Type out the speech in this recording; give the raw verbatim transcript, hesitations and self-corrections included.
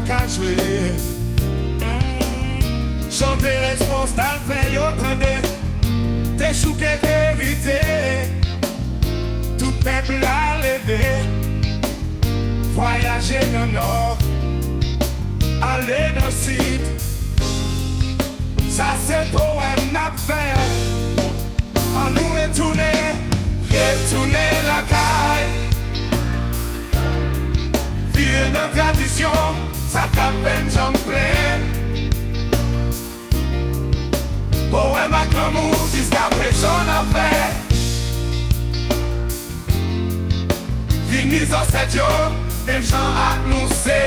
ka jwe. Chante respons t al fè yo tande. Te chouke verite. Tout pèp la leve. Vwayaje nan nò. Ale nan sid. Sa se powèm n ap fè. Ann nou retounen, retounen lakay. Vire nan tradisyon, sa k ap fè n janm plen. Powèm ak lanmou, jiskaprezan n ap fè. Vini zansèt yo, menm jan ak nou se.